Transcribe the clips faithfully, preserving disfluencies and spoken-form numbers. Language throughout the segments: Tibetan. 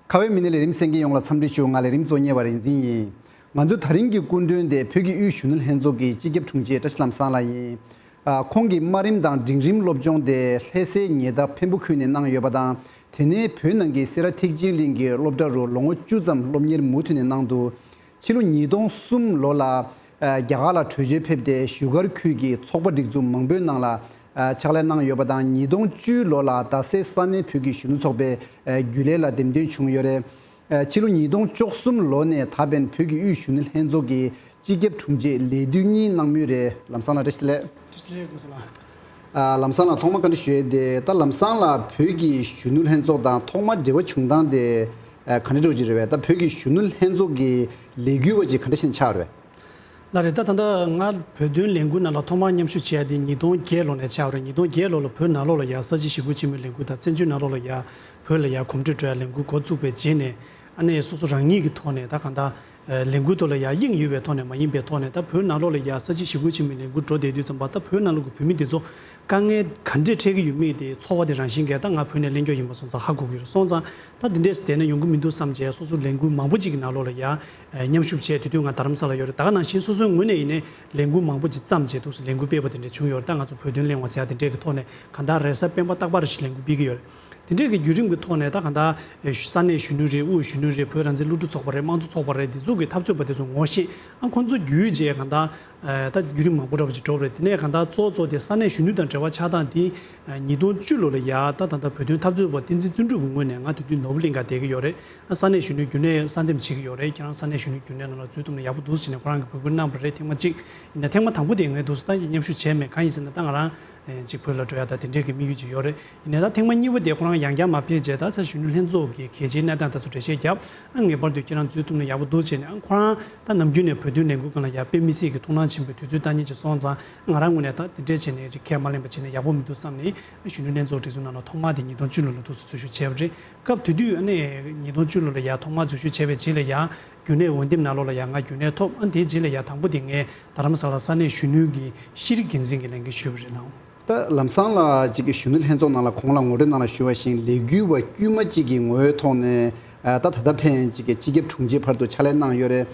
ཁ་བའི་མི་སྣ་ལས་རིམ་གསན་མཁན་ཡོངས་ལ་འཚམས་འདྲི་ཞུ། ང་ལས་རིམ་གཙོ་གཉེར་བ་རིག་འཛིན་ཡིན། ང་ཚོའི་ད་རིང་གི་སྐུ་མགྲོན་དེ་བོད་ཀྱི་དབུས་གཞོན་ནུ་ལྷན་ཚོགས་ཀྱི་སྤྱི་ཁྱབ་དྲུང་ཆེ་བཀྲ་ཤིས་ལམ་བཟང་ལགས་ཡིན། ཨ། ཁོང་གིས་དམའ་རིམ་དང་འབྲིང་རིམ་སློབ་སྦྱོང་དེ་ལྷ་སའི་ཉེ་འདབས་འཕན་པོ་ཁུལ་ནས་གནང་ཡོད་པ་དང་། དེ་ནས་བོད་ནང་གི་སེ་ར་ཐེག་ཆེན་གླིང་གི་སློབ་གྲྭ་རུ་ལོ་ངོ་བཅུ་ཙམ་སློབ་གཉེར་མུ་མཐུད་ནས་གནང་འདུག་ཕྱི་ལོ་ཉིས་སྟོང་གསུམ་ལོ་ལ་ཨ་རྒྱ་གར་ལ་བྲོས་བྱོལ་ཕེབས་ཏེ་བཞུགས་སྒར་ཁུལ་གྱི་ཚོགས་པ་སྒྲིག་འཛུགས་མང་པོའི་ནང་ལ་ཨ་ཕྱག་ལས་གནང་ཡོད་པ་དང་། ཉིས་སྟོང་བཅུ་ལོ་ལ་རྡ་སའི་ས་གནས་བོད་ཀྱི་གཞོན་ནུ་ཚོགས་པའི་ཨ་རྒྱུན་ལས་ལ་འདེམས་ཐོན་བྱུང་ཡོད་རེད། ཨ་ཕྱི་ལོ་ཉིས་སྟོང་བཅུ་གསུམ་ལོ་ནས་ད་ཕན་བོད་ཀྱི་དབུས་གཞོན་ནུ་ལྷན་ཚོགས་ཀྱི་སྤྱི་ཁྱབ་དྲུང་ཆེ་ལས་དུས་གཉིས་གནང་མུས་རེད། ལམ་སང་ལ་བཀྲ་ཤིས་བདེ་ལེགས། བཀྲ་ཤིས་བདེ་ལེགས། ཀུན་བཟང་ལགས། ཨ། ལམ་སང་ལ་ཐོག་མ་བཀའ་འདྲི་ཞུ་ཡས་དེ། ད་ལམ་སང་ལ་བོད་ཀྱི་གཞོན་ནུ་ལྷན་ཚོགས་དང་ཐོག་མ་འབྲེལ་བ་བྱུང་སྟངས་དེ་ཨ་ག་འདྲ་འདྲ་བོ་ཅིག་རེད་པས། ད་བོད་ཀྱི་གཞོན་ནུ་ལྷན་ཚོགས་ཀྱི་ལས་འགུལ་བ་ཅིག་ག་འདྲ་ཞིག་ཆགས་རེད་པས། ལགས་རེད། ད་ད་ལྟ་ང་བོད་དོན་ལས་འགུལ་ནང་ལ་ཐོག་མར་མཉམ་ཞུགས་བྱས་ཡ་དེ་ཉིས་སྟོང་བརྒྱད་ལོ་ནས་ཆགས་པ་རེད། ཉིས་སྟོང་བརྒྱད་ལོ་ལ་བོད་ནང་ལོགས་ལ་ཡ་ས་བྱི་ཞི་རྒོལ་ཆེན་མོའི་ལས་འགུལ་དང་། བཙན་བྱོལ་ནང་ལོགས་ལ་ཡ་བོད་ལ་ཡ་གོམ་བགྲོད་འགྲོ་ཡ་ལས་འགུལ་འགོ་བཙུགས་པའི་རྗེས་ནས། ཨ་ནི་སོ་སོ་རང་ཉིད་ཀྱི་ཐོག་ནས་ད་གང་ལྟར་ཨ་ལས་འགུལ་ཐོག་ལ་ཡ་དབྱིངས་ཡོད་པའི་ཐོག་ནས་མ་ཡིན་པའི་ཐོག་ནས། ད་བོད་ནང་ལོགས་ལ་ཡ་ས་བྱི་ཞི་རྒོལ་ཆེན་མོའི་ལས་འགུལ་འགྲོ་བསྡད་དུས་ཙམ་པ། ད་བོད་ནང་ལོགས་ཀྱི་བོད་མི་དེ་ཚོ་དཀའ་ངལ་ག་འདྲས་འཕྲད་ཀྱི་ཡོད་མེད་དེ་ཚོར་བ་དེ་རང་བཞིན་གྱིས་ད་ང་བོད་ནས་གླེང་རྒྱུ་ཡིན་པ་སོང་ཙང་ཧ་གོ་གི་ཡོད་རེད། སོང་ཙང་ད་འདི་འདྲས་སུ་བསྡད་ན་ཡོང་གི་མི་འདུག་བསམ་བྱས། སོ་སོ་ལས་འགུལ་མང་པོ་ཅིག་གི་ནང་ལོགས་ལ་ཡ་ཨ་མཉམ་ཞུགས་བྱས། དེ་དུས་ང་རྡ་རམ་ས་ལ་ཡོད་རེད། ད་ག་ནང་བཞིན་སོ་སོའི་ངོས་ནས་ཡིན་ནའི་ལས་འགུལ་མང་པོ་ཅིག་བརྩམས་བྱས་འདུག་སེ་ལས་འགུལ་སྤེལ་བ་དེ་འདྲས་བྱུང་ཡོད་རེད། ད་ང་ཚོ་བོད་དོན་གླེང་བ་ཟེར་ཡ་དེ་འདྲས་ཀྱི་ཐོག་ནས་གང་ལྟར་རེས་གཟའ་སྤེན་པ་རྟག་པར་རེ་བཞིན་ལས་འགུལ་སྤེལ་གྱི་ཡོད་རེད། དེ་འདྲས་ཀྱི་བརྒྱུད་རིམ་གྱི་ཐོག་ནས་ད་གང་ལྟར་ཨེ་ས་གནས་གཞོན་ནུ་རེད། དབུས་གཞོན་ནུ་རེད། བོད་རང་བཙན་སློབ་ཕྲུག་ཚོགས་པ་རེད། དམངས་གཙོ་ཚོགས་པ་རེད། འདི་ཚོ་གི་འཐབ་རྩོད་པ་དེ་ཚོ་ངོ་ཤེས། ཨ་ཁོང་ཚོ་བརྒྱུད་བྱས་གང་ལྟར་ཨེ་ད་བརྒྱུད་རིམ་མང་པོ་འདྲ་པོ་ཅིག་འགྲོ་གི་རེད། དེ་ནས་གང་ལྟར་གཙོ་བོ་གཙོ་དེ་ས་གནས་གཞོན་ནུ་དང་འབྲེལ་བ་ཆགས་སྟངས་དེ་ཨ་ཉིས་སྟོང་བཅུ་ལོ་ལ་ཡ་ད་ད་ལྟ་བོད་དོན་འཐབ་རྩོད་པ་བསྟན་འཛིན་བརྩོན་འགྲུས་ཀྱི་ངོས་ནས། ང་དེ་དུས་ནོར་བུ་གླིང་ག་བསྡད་ཀྱི་ཡོད་རེད། ཨ་ས་གནས་གཞོན་ནུའི་རྒྱུན་ལས་གསར་འདེམས་བྱེད་ཀྱི་ཡོད་རེད། ཁྱེད་རང་ས་གནས་གཞོན་ནུའི་རྒྱུན་ལས་ནང་ལ་འཛུལ་ཐུབ་ན་ཡག་པོ་འདུག་ཟེར་ནས་ཁོ་རང་གིས་འབོད་སྐུལ་གནང་བ་རེད། ཐེངས་མ་གཅིག་ཡིན་ན། ཐེངས་མ་དང་པོ་དེ་ངས་འདུག་སེ་ད་མཉམ་ཞུགས་བྱས་མེད། གང་ཡིན་ཟེར་ན་ད་ང་རང་ཨེ་ཅིག་བོད་ལ་འགྲོ་ཡ་ད་དེ་འདྲའི་གི་དམིགས་ཡུལ་ཅིག་ཡོད་རེད། ཡིན་ནའི་ད་ཐེངས་མ་གཉིས་པ་དེ་ཁོ་རང་ཡང་བསྐྱར་མར་ཕེབས་རྗེས། ད་ས་གཞོན་ནུ་ལྷན་ཚོགས་ཀྱི་གལ་ཆེའི་གནས་སྟངས་དེ་ཚོ་འགྲེལ་བཤད་བརྒྱབ། ཨ་ངེས་པར་དུ་ཁྱེད་རང་འཛུལ་ཐུབ་ན་ཡག་པོ་འདུག་བྱས་ནས། ཨ་ཁོ་རང་ད་ནམ་རྒྱུན་ནས་བོད་དོན་ལས་འགུལ་སྒང་ལ་ཡ་དཔེ་མི་སྲིད་ཀྱི་ཐུགས་སྣང་ཆེན་པོས་དུས་ཚོད་བཏང་མཁན་ཅིག་སོང་ཙང་། ང་རང་ངོས་ནས་ད་དེ་འདྲས་བྱས་ནས་ཅིག་ཁས་མ་ལེན་པ་བྱས་ན་ཡག་པོ་མི་འདུག་བསམ་ནས། གཞོན་ནུ་ལྷན་ཚོགས་སྒྲིག་འཛུགས་ནང་ལ་ཐོག་མ་དེ་ཉིས་སྟོང་བཅུ་ལོ་ལ་འདུག་སེ་འཛུལ་ཞུགས་བྱས་པ་རེད། སྐབས་དེ་དུས་ཨ་ནི་ཉིས་སྟོང་བཅུ་ལོ་ལ་ཡ་ཐོག་མ་འཛུལ་ཞུགས་བྱས་པའི་རྗེས་ལ་ཡ་རྒྱུན་ལས་འོས་འདེམས་ནང་ལོགས་ལ་ཡ་ང་རྒྱུན་ལས་ཐོབ། ཨ་དེའི་རྗེས་ལ་ཡ་དང་པོ་དེ་ངས་རྡ་རམ་ས་ལ་ས་གནས་གཞོན་ནུའི་གི་ཤེས་རིག་འགན་འཛིན་གྱི་ལས་འགན་ཞུས་པ་རེད་ལགས། ད་ལམ་སང་ལ་ཅིག་གི་གཞོན་ནུ་ལྷན་ཚོགས་ནང་ལ་གོང་ལ་ངོ་སྤྲོད་ནང་ལ་ཞུས་པ་བཞིན་ལས་འགུལ་བ་དཀྱུས་མ་གཅིག་གི་ངོ་བོའི་ཐོག་ནས་ཨ་ད་ད་ལྟ་ཕན་ཅིག་གི་སྤྱི་ཁྱབ་དྲུང་ཆེ་བར་དུ་ཕྱག་ལས་གནང་ཡོད་རེད།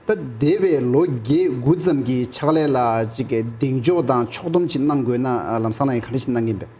ད་འདས་པའི་ལོ་བརྒྱད་དགུ་ཙམ་གྱི་ཕྱག་ལས་ལ་ཅིག་གི་གདེང་འཇོག་དང་ཕྱོགས་སྡོམ་ཅིག་གནང་དགོས་ན་ཨ་ལམ་སང་ལ་ཡིན་ག་འདྲ་ཞིག་གནང་གི་ཡིན་པས།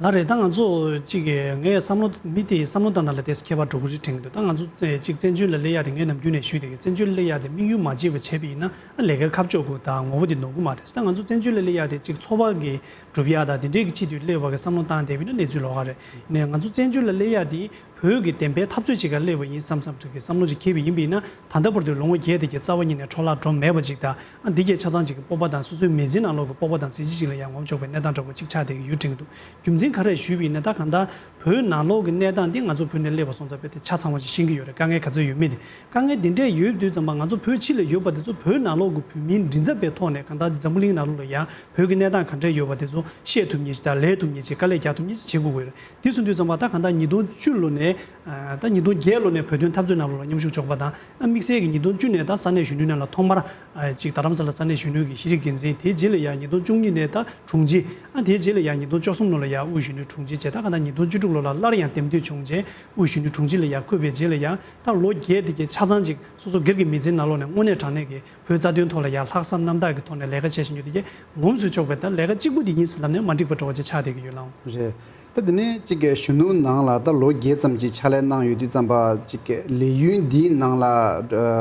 ལགས་རེད། ད་ང་ཚོ་གཅིག་གི་ངས་བསམ་བློ་མི་དེའི་བསམ་བློ་བཏང་སྟངས་ལ་ཏོག་ཙམ་ཁྱད་པར་འགྲོ་གི་རེད་དྲན་གྱི་འདུག་ད་ང་ཚོ་གཅིག་བཙན་བྱོལ་ལ་སླེབས་ཡ་དེ་ངས་ནམ་རྒྱུན་ནས་ཞུས་བསྡད་ཡོད། བཙན་བྱོལ་སླེབས་ཡ་དེ་དམིགས་ཡུལ་མ་བརྗེད་པ་བྱས་པ་ཡིན་ན། ཨ་ལས་ཀ་ཁ་ཕྱོགས་དགོས་དང་ངོ་བོ་དེ་ནོར་གི་མ་རེད། ད་ང་ཚོ་བཙན་བྱོལ་ལ་སླེབས་ཡ་དེ་གཅིག་འཚོ་བ་གི་སྒྲུབ་ཡ་དང་དེ་འདྲའི་གི་ཆེད་དུ་སླེབས་པ་གི་བསམ་བློ་བཏང་བསྡད་པ་ཡིན་ན་གནས་ཚུལ་ལོགས་ཀ་རེད། ནས་ང་ཚོ་བཙན་བྱོལ་ལ་སླེབས་ཡ་དེ་བོད་ཀྱི་བདེན་པའི་འཐབ་རྩོད་བྱེད་གར་སླེབས་པ་ཡིན་བསམ་བསམ་འདྲ་གི་བསམ་བློ་ཅིག་འཁྱེར་བ་ཡིན་པ་ཡིན་ན། ད་ལྟ་བར་དུ་ལོ་ངོ་བརྒྱད་དེ་གི་རྩ་བ་ཉིད་ནས་འཕྲོ་བརླག་འགྲོ་མེད་པ་ཅིག་དང་། ཨ་འདི་གའི་ཆ་ཚང་ཅིག་གི་སྤོབས་པ་དང་སོ་སོའི་མི་ཚེའི་ནང་ལོགས་ཀྱི་སྤོབས་པ་དང་གཟི་བརྗིད་ཅིག་ལ་ཡང་ངོམ་ཆོག་པའི་གནས་སྟངས་འདྲ་པོ་ཅིག་ཆགས་བསྡད་ཀྱི་ཡོད་དྲན་གྱི་འདུག་རྒྱུ་མཚན་ག་རེ་ཞུས་པ་ཡིན་ན། ད་གང་ལྟར་བོད་ནང་ལོགས་ཀྱི་གནས་སྟངས་འདི་ང་ཚོ་བོད་ནས་སླེབས་པ་སོང་ཙང་རྦད་དེ་ཆ་ཚང་བ་ཅིག་ཤེས་ཀྱི་ཡོད་རེད། དཀའ་ངལ་ག་ཚོད་ཡོད་མེད་དེ། དཀའ་ངལ་འདི་འདྲས་ཡོད་དུས་ཙམ་པ་ང་ཚོ་བོད་ཕྱི་ལ་ཡོད་པ་དེ་ཚོ་བོད་ནང་ལོགས་ཀྱི་བོད་མིའི་མགྲིན་ཚབ་པའི་ཐོག་ནས་གང་ལྟར་འཛམ་བུ་གླིང་ནང་ལོགས་ལ་ཡང་བོད་ཀྱི་གནས་སྟངས་ག་འདྲས་ཡོད་པ་དེ་ཚོ་བཤད་ཐུབ་མཁན་ཅིག་དང་ལས་ཐུབ་མཁན་ཅིག་དཀའ་ལས་རྒྱག་ཐུབ་མཁན་ཅིག་བྱེད་དགོས་ཀྱི་ཡོད་རེད། དེ་སོང་དུས་ཙམ་པ་ད་གང་ལྟར་ཉིས་སྟོང་བཅུ་ལོ་ནས་ཨ་ད་ཉིས་སྟོང་བརྒྱད་ལོ་ནས་བོད་དོན་འཐབ་རྩོད་ནང་ལོགས་ལ་མཉམ་ཞུགས་ཆོག་པ་དང་། ཨ་དམིགས་བསལ་གྱི་ཉིས་སྟོང་བཅུ་ནས་ད་ས་གནས་གཞོན་ནུའི་ནང་ལ་ཐོག་མར་ཨ་ཅིག་རྡ་རམ་ས་ལ་ས་གནས་གཞོན་ནུ་གི་ཤེས་རིག་འགན་འཛིན། དེའི་རྗེས་ལ་ཡང་ཉིས་སྟོང་བཅུ་གཉིས་ནས་ད་དྲུང་ཆེ། ཨ་དེའི་རྗེས་ལ་ཡང་ཉིས་སྟོང་བཅུ་གསུམ་ལོ་ལ་ཡང་དབུས་གཞོན་ནུའི་དྲུང་ཆེ་བྱས། ད་གང་ལྟར་ཉིས་སྟོང་བཅུ་དྲུག་ལོ་ལ་སླར་ཡང་འདེམས་ཐོན་བྱུང་རྗེས་དབུས་གཞོན་ནུའི་དྲུང་ཆེ་ལ་ཡང་བསྐོས་པའི་རྗེས་ལ་ཡང་ད་ལོ་བརྒྱད་དེ་གའི་ཆ་ཚང་ཅིག་སོ་སོ་སྒེར་གྱི་མི་ཚེའི་ནང་ལོགས་ནས་དངོས་གནས་དྲང་གནས་ཀྱི་བོད་རྩ་དོན་ཐོག་ལ་ཡང་ལྷག་བསམ་རྣམ་དག་གི་ཐོག་ནས་ལས་ཀ་བྱས་བཞིན་ཡོད་དེ་གའི་ངོམ་སུ་ཆོག་པའི་ད་ལས་ཀ་གཅིག་པུ་དེ་ཡིན་ཟེར་ལབ་ནས་མ་འགྲིག་པ་འདྲ་བོ་ཅིག་ཆགས་བསྡད་ཀྱི་ཡོད་ལགས། རེད། ད་དེ་ནས་གཅིག་གི་གཞོན་ནུ་ནང་ལ་ད་ལོ་བརྒྱད་ཙམ་ཅིག་ཕྱག་ལས་གནང་ཡོད་དུས་ཙམ་པ། གཅིག་གི་ལས་ཡུན་འདིའི་ནང་ལ་ཨ་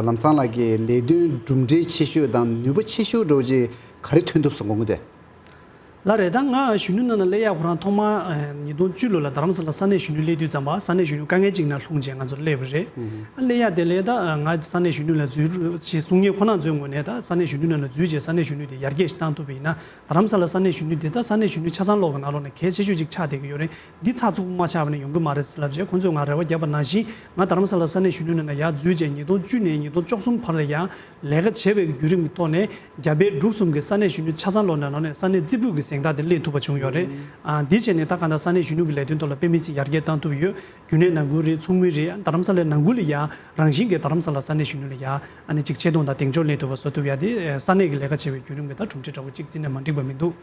ལམ་སང་ལགས་ཀྱི་ལས་དོན་གྲུབ་འབྲས་ཆེ་ཤོས་དང་ནུས་པ་ཆེ་ཤོས་འདྲ་བོ་ཅིག་ག་རེ་ཐོན་ཐུབ་སོང་དགོངས་ཀྱི་འདུག་ལགས་རེད། ད་ང་གཞོན་ནུ་ནང་ལ་སླེབས་ཡག་ཁོ་རང་ཐོག་མ་ཨ་ཉིས་སྟོང་བཅུ་ལོ་ལ་རྡ་རམ་ས་ལ་ས་གནས་གཞོན་ནུ་སླེབས་དུས་ཙམ་པ། ས་གནས་གཞོན་ནུ་དཀའ་ངལ་གཅིག་ནང་ལྷུང་བྱས་ང་ཚོ་སླེབས་པ་རེད། ཨ་སླེབས་ཡག་དེ་ལས་ད་ཨ་ང་ས་གནས་གཞོན་ནུ་ལ་འཛུལ་ཞེས་གསུང་མཁན་ཁོ་རང་ཚོའི་ངོས་ནས་ད་ས་གནས་གཞོན་ནུ་ནང་ལ་འཛུལ་བྱས་ས་གནས་གཞོན་ནུ་དེ་ཡར་རྒྱས་ཤིག་བཏང་ཐུབ་པ་ཡིན་ན། རྡ་རམ་ས་ལ་ས་གནས་གཞོན་ནུ་དེ་ད་ས་གནས་གཞོན་ནུ་ཆ་ཚང་ལོག་གི་ནང་ལོགས་ནས་གལ་ཆེ་ཤོས་ཅིག་ཆགས་བསྡད་ཀྱི་ཡོད་རེད། འདི་ཚགས་ཚུད་པོ་མ་ཆགས་པ་ན་ཡོང་གི་མ་རེད་ཟེར་ལབ་བྱས་ཁོང་ཚོས་ང་རེ་བ་བརྒྱབ་པ་ནང་བཞིན། ང་རྡ་རམ་ས་ལ་ས་གནས་གཞོན་ནུ་ནང་ལ་ཡར་འཛུལ་བྱས་ཉིས་སྟོང་བཅུ་ནས་ཉིས་སྟོང་བཅུ་གསུམ་བར་ལ་ཡང་ལས་ཀ་བྱས་པའི་བརྒྱུད་རིམ་གྱི་ཐོག་ནས་རྒྱ་བལ་འབྲུག་གསུམ་གྱི་ས་གནས་གཞོན་ནུ་ཆ་ཚང་ལོག་ནང་ལོགས་ནས་ས་གནས་རྩེ་ཕུད་ཀྱི་ གཟེངས་རྟགས་དེ་ལེན་ཐུབ་པ་བྱུང་ཡོད་རེད། ཨ་འདི་བྱས་ནས་ད་གང་ལྟར་ས་གནས་གཞོན་ནུ་གི་ལས་དོན་ཐོག་ལ་དཔེ་མི་སྲིད་ཡར་རྒྱས་བཏང་ཐུབ་ཡོད། རྒྱུན་གནས་ནང་ཁུལ་རེད། ཚོགས་མི་རེད། རྡ་རམ་ས་ལའི་ནང་ཁུལ་ལ་ཡ་རང་བཞིན་གྱི་རྡ་རམ་ས་ལ་ས་གནས་གཞོན་ནུ་ལ་ཡ་ཨ་ནི་ཅིག་ཆེ་མཐོང་དང་གདེང་འཇོག་ལེན་ཐུབ་པ་བཟོ་ཐུབ་ཡ་དེ་ས་གནས་ཀྱི་ལས་ཀ་བྱེད་པའི་བརྒྱུད་རིམ་གྱི་ད་གྲུབ་འབྲས་འདྲ་བོ་ཅིག་བརྩིས་ན་མ་འགྲིག་པ་མི་འདུག་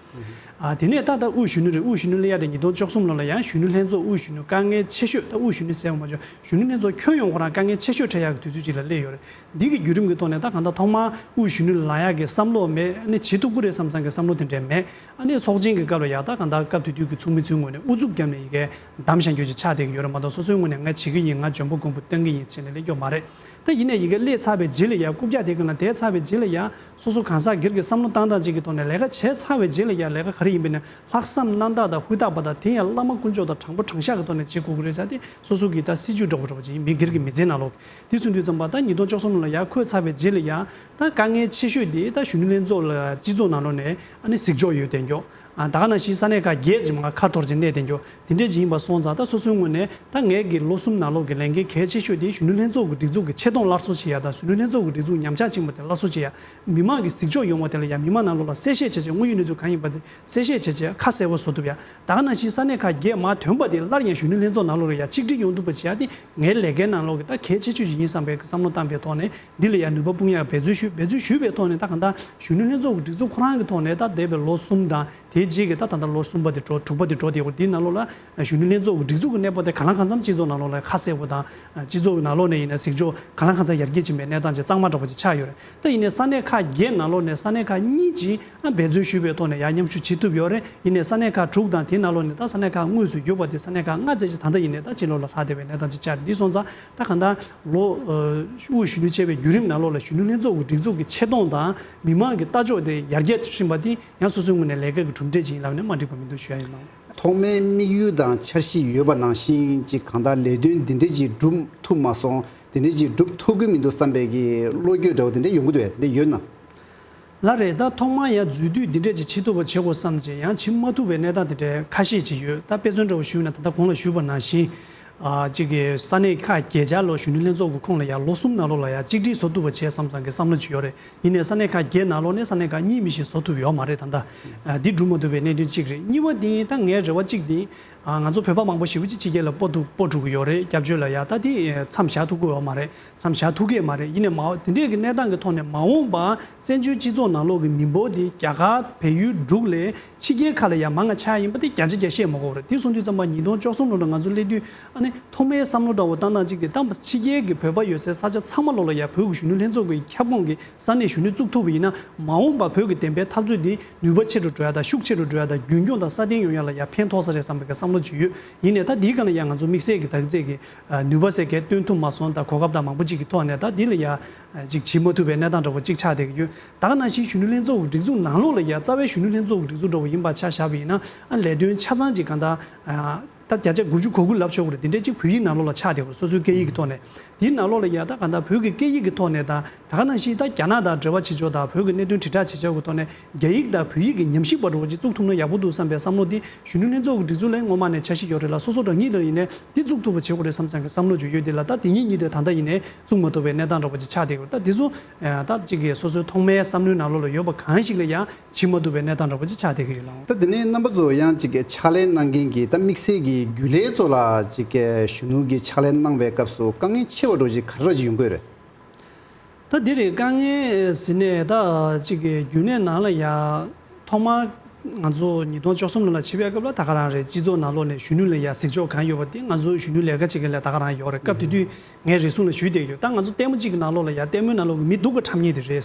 ཨ་དེ་ནས་ད་ལྟ་དབུས་གཞོན་ནུ་རེད། དབུས་གཞོན་ནུ་སླེབས་ཡ་དེ་ཉིས་སྟོང་བཅུ་གསུམ་ལོ་ལ་ཡང་གཞོན་ནུ་ལྷན་ཚོགས་དབུས་གཞོན་ནུ་དཀའ་ངལ་ཆེ་ཤོས། ད་དབུས་གཞོན་ནུ་ཟེར་བ་མ་བྱུང་། གཞོན་ནུ་ལྷན་ཚོགས་ཁྱོན་ཡོངས་ཁོ་རང་དཀའ་ངལ་ཆེ་ཤོས་འཕྲད་ཡག་གི་དུས་ཚོད་ཅིག་ལ་སླེབས་ཡོད་རེད། འདི་གི་བརྒྱུད་རིམ་གྱི་ཐོག་ནས་ད་གང་ལྟར་ཐོག་མར་དབུས་གཞོན་ནུ་ལ་ཡག་གི་བསམ་བློ་མེད། ཨ་ནི་བྱེད་ཐུབ་ཀྱི་རེད་བསམ་ཙང་གི་བསམ་བློ་དེ་འདྲ་མེད། ཨ་ནི་ཚོགས་ཆེན་གྱི་སྐབས་ལ་ཡ་ད་གང་ལྟར་སྐབས་དེ་དུས་ཀྱི་ཚོགས་མི་ཚོའི་ངོས་ནས་ཨུ་ཚུགས་བརྒྱབ་ནས་ཡི་གེ་བདམས་བཞག་རྒྱུ་ཅིག་ཆགས་བསྡད་ཀྱི་ཡོད་རེད་མ་གཏོགས། སོ་སོའི་ངོས་ནས་ང་བྱེད་ཀྱི་ཡིན། ང་འཇོན་པོ་མགོན་པོ་སྟོན་གྱི་ཡིན་ཟེར་ནས་སླེབས་རྒྱུ་མ་རེད། ད་ཡིན་ནའི་ཡི་གེ་སླེབས་ཚར་བའི་རྗེས་ལ་ཡ། རྐུབ་བཀྱག་དེ་གི་ནང་བསྡད་ཚར་བའི་རྗེས་ལ་ཡ། སོ་སོ་གང་ཟག་སྒེར་གྱི་བསམ་བློ་བཏང་སྟངས་ཅིག་གི་ཐོག་ནས་ལས་ཀ་བྱས་ཚར་བའི་རྗེས་ལ་ཡ། ལས་ཀ་ག་རེ་ཡིན་པ་ཡིན་ན་ལྷག་བསམ་རྣམ་དག་དང་ཧུར་ཐག་པ་དང་། དེ་ཡང་བླ་མ་དཀོན་མཆོག་དང་དྲང་པོ་དྲང་བཞག་གི་ཐོག་ནས་བྱེད་དགོས་ཀྱི་རེད་ཟེར། དེ་སོ་སོ་གི་ད་སྲིད་ཇུས་འདྲ་པོ་འདྲ་པོ་ཅིག་ཡིན། མི་སྒེར་གྱི་མི་ཚེའི་ནང་ལོགས་ཀྱི། དེ་སོང་དུས་ཙམ་པ་ད་ཉིས་སྟོང་བཅུ་གསུམ་ལོ་ལ་ཡ་འཁོད་ཚར་བའི་རྗེས་ལ་ཡ། ད་དཀའ་ངལ་ཆེ་ཤོས་དེ་ད་གཞོན་ནུ་ལྷན་ཚོགས་ལ་སྤྱི་ཚོགས་ནང་ལོགས་ནས་ཨ་ནི་གཟིགས་ཕྱོགས་ཡོད་དེ་འགྱོ། ཨ་ད་ག་ནང་བཞིན་ས་གནས་ཁག་བརྒྱད་ཅིག་མ་ཁ་འཐོར་ཅིག་གནས་དེ་འགྱོ། དེ་འདྲས་ཅིག་ཡིན་པ་སོང་ཙང་། ད་སོ་སོའི་ངོས་ནས་ད་ངའི་གི་ལོ་གསུམ་ནང་ལོགས་ཀྱི་ལས་འགན་གལ་ཆེ་ཤོས་དེ་གཞོན་ནུ་ལྷན་ཚོགས་ཀྱི་སྒྲིག་འཛུགས་ཀྱི་ཆེ་མཐོང་སླར་གསོ་བྱེད་ཡ་དང་། གཞོན་ནུ་ལྷན་ཚོགས་ཀྱི་སྒྲིག་འཛུགས་ཉམས་ཆག་ཕྱིན་པ་དེ་སླར་གསོ་བྱེད་ཡ། མི་མང་གི་གཟིགས་ཕྱོགས་ཡོང་བ་དེ་ལ་ཡ་མི་མང་ནང་ལོགས་ལ་གསལ་བཤད་བྱས་བྱས། དངོས་ཡོད་གནས་ཚུལ་གང་ཡིན་པ་དེ་གསལ་བཤད་བྱས་བྱས་ཁ་གསལ་པོ་བཟོ་ཐུབ་ཡ། ད་ག་ནང་བཞིན་ས་གནས་ཁག་བརྒྱད་མར་ཐོན་པ་དེ་སླར་ཡང་གཞོན་ནུ་ལྷན་ཚོགས་ནང་ལོགས་ལ་ཡ་གཅིག་སྒྲིལ་ཡོང་ཐུབ་པ་བྱེད་ཡ་དེ་ངའི་ལས་ཀའི་ནང་ལོགས་ཀྱི་ད་གལ་ཆེ་ཤོས་ཅིག་ཡིན་བསམ་པའི་བསམ་བློ་བཏང་པའི་ཐོག་ནས། འདི་ལ་ཡང་ནུས་པ་སྤུངས་ཡག་འབད་རྩོལ་ཞུས། འབད་རྩོལ་ཞུས་པའི་ཐོག་ནས་ད་གང་ལྟར་གཞོན་ནུ་ལྷན་ཚོགས་ཀྱི་སྒྲིག་འཛུགས་ཁོ་རང་གི་ཐོག་ནས་ད་འདས་པའི་ལོ་གསུམ་དང་དེའི་རྗེས་ཀྱི་ད་ད་ལྟ་ལོ་གསུམ་པ་དེ་འགྲོ། དྲུག་པ་དེ་འགྲོ་དེ་འོ། འདིའི་ནང་ལོགས་ལ་གཞོན་ནུ་ལྷན་ཚོགས་ཀྱི་སྒྲིག་འཛུགས་ཀྱི་གནས་བབ་དེ་གང་ལ་གང་འཚམ་སྤྱི་ཚོགས་ནང་ལོགས་ལ་ཁ་གསལ་པོ་དང་། སྤྱི་ཚོགས་ནང་ལོགས་ནས་ཡིན་ན་གཟིགས་ཕྱོགས་གང་ལ་གང་འཚམ་ཡར་རྒྱས་ཕྱིན་པའི་གནས་སྟངས་ཅིག་གཙང་མ་འདྲ་པོ་ཅིག་ཆགས་ཡོད་རེད། ད་ཡིན་ནའི་ས་གནས་ཁག་བརྒྱད་ནང་ལོགས་ནས་ས་གནས་ཁག་གཉིས་ཀྱིས་ཨ་འབད་རྩོལ་ཞུས་པའི་ཐོག་ནས་ཡར་མཉམ་ཞུགས་བྱེད་ཐུབ་ཡོད་རེད། ཡིན་ནའི་ས་གནས་ཁག་དྲུག་དང་དེའི་ནང་ལོགས་ནས་ད་ས་གནས་ཁག་དངོས་སུ་ཡོད་པ་དེ་ས་གནས་ཁག་ལྔ་ཙམ་ཅིག་ད་ལྟ་ཡིན་ནའི་ད་ཕྱི་ལོགས་ལ་ལྷག་བསྡད་པའི་གནས་སྟངས་ཅིག་ཆགས། འདི་སོང་ཙང་ད་གང་ལྟར་ལོ་ཨ་དབུས་གཞོན་ནུ་བྱས་པའི་བརྒྱུད་རིམ་ནང་ལོགས་ལ་གཞོན་ནུ་ལྷན་ཚོགས་ཀྱི་སྒྲིག་འཛུགས་ཀྱི་ཆེ་མཐོང་དང་མི་མང་གི་ལྟ་ཕྱོགས་དེ་ཡར་རྒྱས་ཕྱིན་པ་དེ་ཡང་སོ་སོའི་ངོས་ནས་ལས་ཀ་གི་གྲུབ་འབྲས་ཅིག་ཡིན་ལབ་ནས་མ་འགྲིག་པ་མི་འདུག་ཞུ་ཡ་ཡིན་ལགས། ཐོག་མའི་དམིགས་ཡུལ་དང་འཆར་གཞི་ཡོད་པ་ནང་བཞིན་ཅིག་གང་ལྟར་ལས་དོན་འདི་འདྲ་ཅིག་སྒྲུབ་ཐུབ་མ་སོང་། དེ་འདྲ་ཅིག་སྒྲུབ་ཐུབ་ཀྱི་མི་འདུག་བསམ་པའི་གི་བློ་འགྱོད་འདྲ་བོ་དེ་འདྲ་ཡོང་གི་འདུག་གས། དེ་འདྲ་ཡོད་ན། ལགས་རེད། ད་ཐོག་མར་ཡང་འཛུལ་དུས་འདི་འདྲས་ཅིག་བྱེད་ཐུབ་པ་བྱེད་དགོས་བསམ་བྱས་ཡང་བྱེད་མ་ཐུབ་པའི་གནས་སྟངས་དེ་འདྲའི་ཁ་ཤས་ཅིག་ཡོད། ད་དཔེ་མཚོན་འདྲ་བོ་ཞུས་ན་ད་ལྟ་གོང་ལ་ཞུས་པ་ནང་བཞིན། ཨ་གཅིག་གི་ས་གནས་ཁག་བརྒྱད་ཆར་ལོ་གཞོན་ནུ་ལྷན་ཚོགས་ཀྱི་ཁོངས་ལ་ཡང་ལོ་གསུམ་ནང་ལོགས་ལ་ཡང་གཅིག་སྒྲིལ་བཟོ་ཐུབ་པ་བྱས་བསམ་བསམ་གྱི་བསམ་བློ་ཅིག་ཡོད་རེད། ཡིན་ནའི་ས་གནས་ཁག་བརྒྱད་ནང་ལོགས་ནས་ས་གནས་ཁག་གཉིས་མི་ཞིག་བཟོ་ཐུབ་ཡོད་མ་རེད་ད་ལྟ། ཨ་འདི་སྒྲུབ་མ་ཐུབ་པའི་གནད་དོན་གཅིག་རེད། གཉིས་པ་དེ་ད་ངའི་རེ་བ་གཅིག་དེ། ཨ་ང་ཚོ་བོད་པ་མང་པོ་ཞེ་པོ་ཅིག་ཕྱི་རྒྱལ་ལ་སྤོ་ཐུབ་སྤོ་འགྲོ་གི་ཡོད་རེད། སྐྱབས་བཅོལ་ལ་ཡ། ད་དེ་མཚམས་བཞག་ཐུབ་ཀྱི་ཡོད་མ་རེད། མཚམས་བཞག་ཐུབ་ཀྱི་ཡོད་མ་རེད། ཡིན་ནའི་མ་འོ་དེ་འདྲས་ཀྱི་གནས་སྟངས་ཀྱི་ཐོག་ནས་མ་འོངས་པ་བཙན་བྱོལ་སྤྱི་ཚོགས་ནང་ལོགས་ཀྱི་མི་འབོར་དེ་རྒྱ་གར་བལ་ཡུལ་འབྲུག་ལས་ཕྱི་རྒྱལ་ཁག་ལ་ཡ་མང་ང་ཆགས་ཡིན་པ་དེ་བརྒྱ་ཆ་བརྒྱ་བཤད་མ་དགོས་རེད། དེ་སོང་དུས་ཙམ་པ་ཉིས་སྟོང་བཅུ་གསུམ་ལོ་ལ་ང་ཚོ་སླེབས་དུས་ཨ་ནི་ཐོག་མའི་བསམ་བློ་འདྲ་བོ་བཏང་སྟངས་གཅིག་དེ། ད་ཕྱི་རྒྱལ་གྱི་བོད་པ་ཡོད་སའི་ས་ཆ་ཚང་མ་ལོགས་ལ་ཡ་བོད་ཀྱི་གཞོན་ནུ་ལྷན་ཚོགས་ཀྱི་ཁྱབ་ཁོངས་ཀྱི་ས་གནས་གཞོན་ནུ་བཙུགས་ཐུབ་པ་ཡིན་ན། མ་འོངས་པ་བོད་ཀྱི་བདེན་པའི་འཐབ་རྩོད་འདི་ནུས་པ་ཆེ་རུ་འགྲོ་ཡ་དང་ཤུགས་ཆེ་རུ་འགྲོ་ཡ་དང་རྒྱུན་འཁྱོངས་དང་སྲ་བརྟན་ཡོང་ཡ་ལ་ཡ་ཕན་ཐོགས་ས་རེད་བསམ་པའི་བསམ་བློ་ཅིག་ཡོད། ཡིན་ནའི་ད་འདིའི་སྒང་ལ་ཡ་ང་ཚོ་དམིགས་བསལ་གྱི་ད་གི་ཚད་ཀྱི་ནུས་པ་ཟེར་མཁན་བཏོན་ཐུབ་མ་སོང་། ད་གོ་སྐབས་དང་མང་པོ་ཅིག་གི་ཐོག་ནས་ད་འདི་ལ་ཡ་ཅིག་བྱེད་མ་ཐུབ་པའི་གནས་སྟངས་འདྲ་བོ་ཅིག་ཆགས་བསྡད་ཀྱི་ཡོད། ད་ག་ནང་བཞིན་གཞོན་ནུ་ལྷན་ཚོགས་ཀྱི་སྒྲིག་འཛུགས་ནང་ལོགས་ལ་ཡ་རྩ་བའི་གཞོན་ནུ་ལྷན་ཚོགས་ཀྱི་སྒྲིག་འཛུགས་འདྲ་བོ་ཡིན་པ་ཆ་བཞག་པ་ཡིན་ན། ཨ་ལས་དོན་ཆ་ཚང་ཅིག་གང་ལྟར་ཨ་ད་བརྒྱ་ཆ་དགུ་བཅུ་གོ་དགུ་ལབ་ཆོག་གི་རེད། དེ་འདྲས་ཅིག་བོད་ཡིག་ནང་ལོགས་ལ་ཆགས་བསྡད་ཡོད་རེད། སོ་སོའི་སྐད་ཡིག་གི་ཐོག་ནས། དེའི་ནང་ལོགས་ལ་ཡ་ད་གང་ལྟར་བོད་ཀྱི་སྐད་ཡིག་གི་ཐོག་ནས་དང་། ད་ག་ནང་བཞིན་ད་རྒྱ་ནག་དང་འབྲེལ་བ་བྱེད་ཕྱོགས་དང་བོད་ཀྱི་གནད་དོན་དྲིལ་བསྒྲགས་བྱེད་ཕྱོགས་ཀྱི་ཐོག་ནས་རྒྱ་ཡིག་དང་བོད་ཡིག་གི་ཉམས་ཞིབ་པ་འདྲ་བོ་ཅིག་བཙུགས་ཐུབ་ན་ཡག་པོ་འདུག་བསམ་པའི་བསམ་བློ་འདི་གཞོན་ནུ་ལྷན་ཚོགས་ཀྱི་སྒྲིག་འཛུགས་ལ་སྔོན་མ་ནས་འཆར་གཞི་ཡོད་རེད་ལ། སོ་སོ་རང་ཉིད་ལ་ཡིན་ནའི་འདི་བཙུགས་ཐུབ་པ་བྱེད་དགོས་རེད་བསམ་ཙང་གི་བསམ་བློ་ཅིག་ཡོད། དེ་ལ་ད་དེ་ཉིད་ཉིད་དེ་ད་ལྟ་ཡིན་ནའི་བཙུགས་མ་ཐུབ་པའི་གནས་སྟངས་འདྲ་བོ་ཅིག་ཆགས་བསྡད་ཡོད། ད་དེ་ཚོ་ད་ཅིག་གི་སོ་སོའི་ཐོག་མའི་བསམ་བློའི་ནང་ལོགས་ལ་ཡོད་པ་གང་ཞིག་ལ་ཡང་བྱེད་མ་ཐུབ་པའི་གནས་སྟངས་འདྲ་བོ་ཅིག་ཆགས་བསྡད་ཀྱི་ཡོད་ལགས། ད་དེ་ནས་རྣམ་པ་ཚོ་ཡང་ཅིག་གི་ཕྱག་ལས་གནང་མཁན་གྱི་ད་དམིགས་བསལ་གྱི་རྒྱུན་ལས་ཚོ་ལ་ཅིག་གི་གཞོན་ནུ་གི་ཕྱག་ལས་གནང་བའི་སྐབས་སུ་དཀའ་ངལ་ཆེ་བ་འདྲ་ཅིག་ག་རེ་ཅིག་ཡོང་གི་ཡོད་རེད། ད་འདི་རེད། དཀའ་ངལ་ཟེར་ནས་ད་ཅིག་གི་རྒྱུན་གནས་ནང་ལ་ཡ་ཐོག་མར་ང་ཚོ་ཉིས་སྟོང་བཅུ་གསུམ་ལོ་ལ་ཕྱིན་པའི་སྐབས་ལ་ད་ག་རང་རེད། སྤྱི་ཚོགས་ནང་ལོགས་ནས་གཞོན་ནུ་ལ་ཡ་གཟིགས་ཕྱོགས་གང་ཡོད་པ་དེ་ང་ཚོ་གཞོན་ནུ་ལས་ཀ་བྱེད་མཁན་ལ་ད་ག་རང་ཡོད་རེད། སྐབས་དེ་དུས་ངས་རེ་ཟུང་ལ་ཞུས་བསྡད་ཡོད། ད་ང་ཚོ་ལྟད་མོ་གཅིག་གི་ནང་ལོགས་ལ་ཡ་ལྟད་མོའི་ནང་ལོགས་ཀྱི་མི་སྡུག་ག་འཁྲབ་མཁན་དེ་རེད།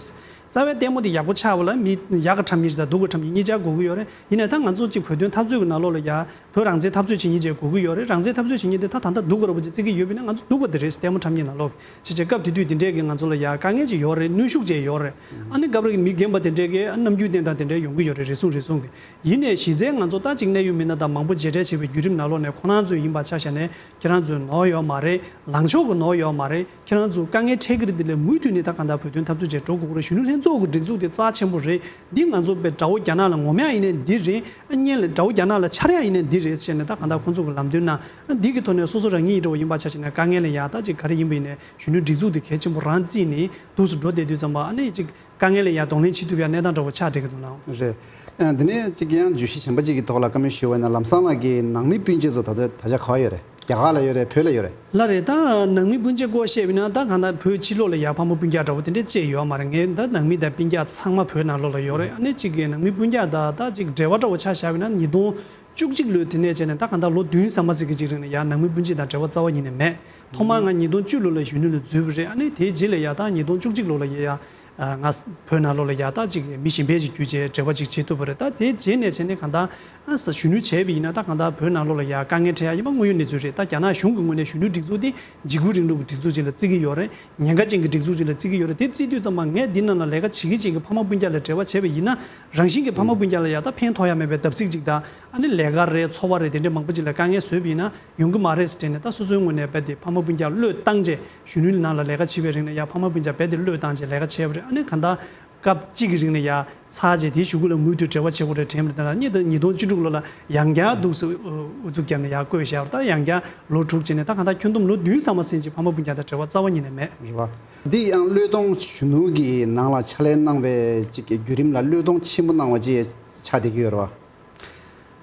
རྩ་བའི་ལྟད་མོ་དེ་ཡག་པོ་ཆགས་པ་ལ་མི་ཡག་ག་འཁྲབ་མཁན་ཞིག་དང་སྡུག་ག་འཁྲབ་མཁན་གཉིས་ཆར་དགོས་ཀྱི་ཡོད་རེད། ཡིན་ནའི་ད་ང་ཚོ་གཅིག་བོད་དོན་འཐབ་རྩོད་ཀྱི་ནང་ལོགས་ལ་ཡ་བོད་རང་བཙན་འཐབ་རྩོད་བྱེད་མཁན་ཅིག་དགོས་ཀྱི་ཡོད་རེད། རང་བཙན་འཐབ་རྩོད་བྱེད་མཁན་དེ་ད་ད་ལྟ་སྡུག་ག་ར་བ་ཅིག་བརྩི་གི་ཡོད་པ་ཡིན་ན་ང་ཚོ་སྡུག་ག་དེ་རེད། ལྟད་མོ་འཁྲབ་མཁན་ནང་ལོགས་ཀྱི་བྱས་བྱས་སྐབས་དེ་དུས་དེ་འདྲས་ཀྱི་ང་ཚོ་ལ་ཡ་དཀའ་ངལ་ཅིག་ཡོད་རེད། གནོན་ཤུགས་ཅིག་ཡོད་རེད། ཨ་ནི་སྐབས་རེ་མི་རྒན་པ་དེ་འདྲས་ཀྱི་རྣམ་འགྱུར་བསྟན་སྟངས་དེ་འདྲས་ཡོང་གི་ཡོད་རེད། རེ་ཟུང་རེ་ཟུང་གི། ཡིན་ནའི་གཞི་རྩའི་ང་ཚོ་ད་ཅིག་གནད་ཡོད་མི་སྣ་དང་མང་པོ་མཇལ་འཕྲད་བྱས་པའི་བརྒྱུད་རིམ་ནང་ལོགས་ནས་ཁོ་རང་ཚོ་ཡིན་པ་ཆ་བཞག་ནས་ཁྱེད་རང་ཚོའི་ནོར་ཡོད་མ་རེད། ལངས་ཕྱོགས་ཀྱི་ནོར་ཡོད་མ་རེད། ཁྱེད་རང་ཚོ་དཀའ་ངལ་འཕྲད་ཀྱི་རེད། དེ་ལས་མུ་མཐུད་ནས་ད་གང་ལྟར་བོད་དོན་འཐབ་རྩོད་བྱས་འགྲོ་དགོས་ཀྱི་རེད། གཞོན་ནུ་ལྷན་ གཙོ་བོ་གི་སྒྲིག་འཛུགས་དེ་རྩ་ཆེན་པོ་རེད། འདི་ང་ཚོ་པའི་དགྲ་བོ་རྒྱ་ནག་ལ་ངོམ་ཡག་ཡིན་ནའི་འདི་རེད། ཨ་གཉིས་ལ་དགྲ་བོ་རྒྱ་ནག་ལ་འཕྱར་ཡག་ཡིན་ནའི་འདི་རེད་ཟེར་ནས། ད་གང་ལྟར་ཁོང་ཚོ་གི་ལམ་སྟོན་གནང་། འདི་གི་ཐོག་ནས་སོ་སོ་རང་ཉིད་ཡིན་འདྲ་བོ་ཡིན་པ་ཆ་བཞག་ན། དཀའ་ངལ་ལ་ཡ་ད་ཅིག་ག་རེ་ཡིན་པ་ཡིན་ནའི་གཞོན་ནུ་སྒྲིག་འཛུགས་དེ་གལ་ཆེན་པོ་རང་བརྩིས་ནས་འདུག་སེ་འགྲོ་བསྡད་དུས་ཙམ་པ། ཨ་ནི་ཅིག་དཀའ་ངལ་ལ་ཡ་གདོང་ལེན་བྱེད་ཐུབ་ཡ་གནས་སྟངས་འདྲ་བོ་ཆགས་བསྡད་ཀྱི་འདུག་ལགས། རེད། ཨ་འདི་ནས་ཅིག་ཡང་བརྗོད་གཞི་གཞན་པ་ཅིག་གི་ཐོག་ལ་བཀའ་མོལ་ཞུ་བ་ཡིན་ན། ལམ་སང་ལགས་ཀྱི་ནང་མི་སྤུན་མཆེད་ཚོ་ད་ལྟ་ད་ཆ་ག་པར་ཡོད་རེད། རྒྱ་གར་ལ་ཡོད་རེད། བོད་ལ་ཡོད་རེད། ལགས་རེད། ད་ནང་མི་སྤུན་མཆེད་སྐོར་བཤད་པ་ཡིན་ན། ད་གང་ལྟར་བོད་ཕྱི་ལོགས་ལ་ཡ་ཕ་མ་སྤུན་ཀྱག་འདྲ་བོ་དེ་འདྲ་ཅིག་ཡོད་མ་རེད། ངའི་ད་ནང་མི་དང་སྤུན་ཀྱག་ཚང་མ་བོད་ནང་ལོགས་ལ་ཡོད་རེད། ཨ་ནི་ཅིག་གི་ནང་མི་སྤུན་ཀྱག་དང་ད་ཅིག་འབྲེལ་བ་འདྲ་བོ་ཆ་བཞག་པ་ཡིན་ན། ཉིས་སྟོང་བཅུ་གཅིག་ལོའི་དེ་ནས་བྱས་ནས་ད་གང་ལྟར་ལོ་བདུན་ཟིན་པ་ཟིག་གི་ཅིག་རིང་ལ་ཡ་ནང་མི་སྤུན་མཆེད་དང་འབྲེལ་བ་རྩ་བ་ཉིད་ནས་མེད། ཐོག་མར་ང་ཉིས་སྟོང་བཅུ་ལོ་ལ་གཞོན་ནུ་ལ་འཛུལ་བ་རེད། ཨ་ནི་དེའི་རྗེས་ལ་ཡ་ད་ཉིས་སྟོང་བཅུ་གཅིག་ལོ་ལ་ཡ་ཡ། ཨ་ང་བོད་ནང་ལོགས་ལ་ཡ་ད་ཅིག་མི་གཞན་པ་ཅིག་གྱུར་བྱས་འབྲེལ་བ་ཅིག་བྱེད་ཐུབ་པ་རེད། ད་དེའི་རྗེས་ནས་བྱས་ནས་གང་ལྟར་ཨ་ས་གཞོན་ནུ་བྱས་པ་ཡིན་ན། ད་གང་ལྟར་བོད་ནང་ལོགས་ལ་ཡ་དཀའ་ངལ་འཕྲད་ཡ་ཡིན་པ་དངོས་ཡོད་གནས་ཚུལ་རེད། ད་རྒྱ་ནག་གཞུང་གི་ངོས་ནས་གཞོན་ནུ་སྒྲིག་འཛུགས་དེ་འཇིགས་སྐུལ་རིང་ལུགས་ཀྱི་སྒྲིག་འཛུགས་ཅིག་ལ་བརྩི་གི་ཡོད་རེད། ཉེན་ཁ་ཅན་གྱི་སྒྲིག་འཛུགས་ཅིག་ལ་བརྩི་གི་ཡོད་རེད། དེ་བརྩིས་དུས་ཙམ་པ་ངས་འདི་ནང་ལ་ལས་ཀ་བྱེད་ཀྱི་བྱེད་ཀྱི་ཕ་མ་སྤུན་ཀྱག་ལ་འབྲེལ་བ་བྱས་པ་ཡིན་ན། རང་བཞིན་གྱི་ཕ་མ་སྤུན་ཀྱག་ལ་ཡ་ད་ཕན་ཐོགས་ཡ་མེད་པའི་བརྡབ་གསིག་ཅིག་དང་། ཨ་ནི་ལས་ཀ་རེད། འཚོ་བ་རེད། དེ་འདྲའི་མང་པོ་ཅིག་ལ་དཀའ་ངལ་བཟོས་པ་ཡིན་ན་ཡོང་གི་མ་རེད་ཟེར་དྲན་ནས། ད་སོ་སོའི་ངོས་ནས་རྦད་དེ་ཕ་མ་སྤུན་ཀྱག་བློས་བཏང་བྱས། གཞོན་ནུའི་ནང་ལ་ལས་ཀ་བྱེད་པའི་རིང་ལ་ཡ་ཕ་མ་སྤུན་ཀྱག་རྦད་དེ་བློས་བཏང་བྱས་ལས་ཀ་བྱས་པ་རེད། ཨ་ནི་གང་ལྟར་སྐབས་གཅིག་གི་རིང་ལ་ཡ་ཚར་བྱས། དེའི་གཞུག་གུ་ལ་མུ་མཐུད་འབྲེལ་བ་བྱེད་དགོས་རེད་དྲན་པ་རེད། ད་ལ་ཉིས་སྟོང་བཅུ་དྲུག་ལོ་ལ་ཡང་བསྐྱར་འདུག་སེ་ཨུ་ཚུགས་བརྒྱབ་ནས་ཡར་བསྐོས་བཞག་ད་ཡང་བསྐྱར་ལོ་དྲུག་བྱས་ནས། ད་གང་ལྟར་ཁྱོན་བསྡོམས་ལོ་བདུན་ཙམ་པ་ཟིན་ཅིག་ཕ་མ་སྤུན་ཀྱག་དང་འབྲེལ་བ་རྩ་བ་ཉིད་ནས་མེད། རེད་པ། འདི་ཡང་བློས་གཏོང་གཞོན་ནུ་གི་ནང་ལ་ཕྱག་ལས་གནང་བའི་ཅིག་བརྒྱུད་རིམ་ལ་བློས་གཏོང་ཆེན་པོ་གནང་བ་ཅིག་ཆགས་བསྡད་ཀྱི་ཡོད་རེད་པ།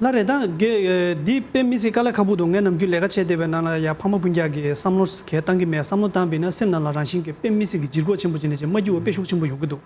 ལགས་རེད། ད་གལ་འདི་དཔེ་མི་སྲིད་དཀའ་ལས་ཁག་པོ་འདུག་ངས་ནམ་རྒྱུན་ལས་ཀ་བྱས་བསྡད་པའི་ནང་ལ་ཡ་ཕ་མ་སྤུན་ཀྱག་གིས་བསམ་བློ་གང་བཏང་གི་མེད། བསམ་བློ་བཏང་བ་ཡིན་ན་སེམས་ནང་ལ་རང་བཞིན་གྱིས་དཔེ་མི་སྲིད་ཀྱི་ལྗིད་ཁོག་ཆེན་པོ་བྱས་ནས་ཅིག་མ་འགྱུར་བ་དཔེ་ཤུགས་ཆེན་པོ་ཡོང་གི་འདུག་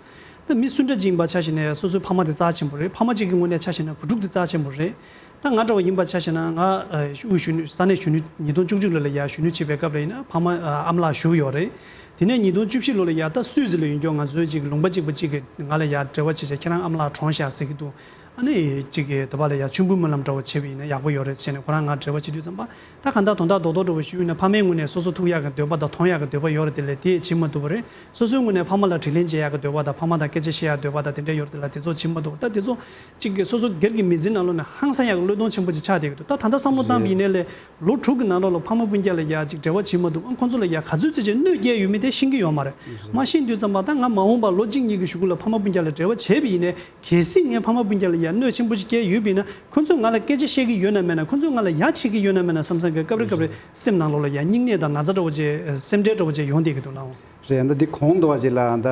ད་མི་སུ་འདྲ་ཅིག་ཡིན་པ་ཆ་བཞག་ན་སོ་སོའི་ཕ་མ་དེ་རྩ་ཆེན་པོ་རེད། ཕ་མ་གཅིག་གི་ངོས་ནས་ཆ་བཞག་ན་བུ་ཕྲུག་དེ་རྩ་ཆེན་པོ་རེད། ད་ང་འདྲ་བོ་ཡིན་པ་ཆ་བཞག་ན། ང་ཨ་དབུས་གཞོན་ནུ་ས་གནས་གཞོན་ནུ་ཉིས་སྟོང་བཅུ་གཅིག་ལོ་ལ་ཡ་གཞོན་ནུ་བྱེད་པའི་སྐབས་ལ་ཡིན་ན་ཕ་མ་ཨ་ཨ་མ་ལགས་བཞུགས་ཡོད་རེད། དེ་ནས་ཉིས་སྟོང་བཅུ་བཞི་ལོ་ལ་ཡ་ད་སུད་སི་ལ་ཡོད་མཁན་ང་ཚོའི་ཅིག་ལུང་པ་གཅིག་པ་གཅིག་གིས་ང་ལ་ཡ་འབྲེལ་བ་བྱས་བྱས། ཁྱེད་རང་ཨ་མ་ལགས་གྲོངས་ཤག་ཟེར་གྱི་འདུག་ཨ་ནི་ཅིག་གིས་དེ་པ་ལ་ཡ་མཆོད་འབུལ་སྨོན་ལམ་འདྲ་བོ་བྱས་པ་ཡིན་ན་ཡག་པོ་ཡོད་རེད་ཟེར་ནས་ཁོ་རང་ང་འབྲེལ་བ་བྱེད་དུས་ཙམ་པ། ད་གང་ལྟར་དོན་དག་རྡོག་རྡོག་འདྲ་བོ་ཞུས་ན། ཕ་མའི་ངོས་ནས་སོ་སོ་ཐུག་ཡག་གི་འདོད་པ་དང་མཐོང་ཡག་གི་འདོད་པ་ཡོད་རེད། དེ་ལས་དེ་བྱེད་མ་ཐུབ་པ་རེད། སོ་སོའི་ངོས་ནས་ཕ་མ་ལ་དྲིན་ལན་འཇལ་ཡག་གི་འདོད་པ་དང་། ཕ་མ་དང་སྐད་ཆ་བཤད་ཡག་འདོད་པ་དང་དེ་འདྲ་ཡོད་རེད། དེ་ལ་དེ་ཚོ་བྱེད་མ་ཐུབ། ད་དེ་ཚོ་གཅིག་གིས་སོ་སོ་སྒེར་གྱི་མི་ཚེའི་ནང་ལོགས་ནས་ཧང་སང་ཡག་གི་བློས་གཏོང་ཆེན་པོ་ཅིག་ཆགས་བསྡད་ཀྱི་འདུག་ད་ད་ལྟ་བསམ་བློ་བཏང་བ་ཡིན་ནའི་ལས་ལོ་དྲུག་གི་ནང་ལོགས་ལ་ཕ་མ་སྤུན་ཀྱག་ལ་ཡ་ཅིག་འབྲེལ་བ་བྱེད་མ་ཐུབ། ཨ་ཁོང་ཚོ་ལ་ཡ་ག་ཚོད་ཙམ་ཅིག་གནོད་སྐྱེལ་ཡོད་མེད་དེ་ཤེས་ཀྱི་ཡོད་མ་རེད། མ་ཤེས་དུས་ཙམ་པ་ད་ང་མ་འོངས་པ་ལོ་གཅིག་གཉིས་ཀྱི་གཞུག་གུ་ལ་ཕ་མ་སྤུན་ཀྱག་ལ་འབྲེལ་བ་བྱས་པ་ཡིན་ནའི། གལ་སྲིད་ངས་ཕ་མ་སྤུན་ཀྱག་ལ་ཡ་གནོད་ཆེན་པོ་ཅིག་བསྐྱལ་ཡོད་པ་ཡིན་ན། ཁོང་ཚོས་ང་ལ་སྐད་ཆ་བཤད་ཀྱི་ཡོད་ན་མེད་ན། ཁོང་ཚོས་ང་ལ་ཡ་བྱེད་ཀྱི་ཡོད་ན་མེད་ན་བསམ་བསམ་གྱི་སྐབས་རེ་སྐབས་རེ་སེམས་ནང་ལོགས་ལ་ཡ་སྙིང་ནད་དང་ན་ཚ་འདྲ་བོ་ཅིག་སེམས་ཁྲལ་འདྲ་བོ་ཅིག་ཡོང་བསྡད་ཀྱི་འདུག་ལགས། རེད། ད་འདི་གོང་དུ་བ་ཅིག་ལ་ད་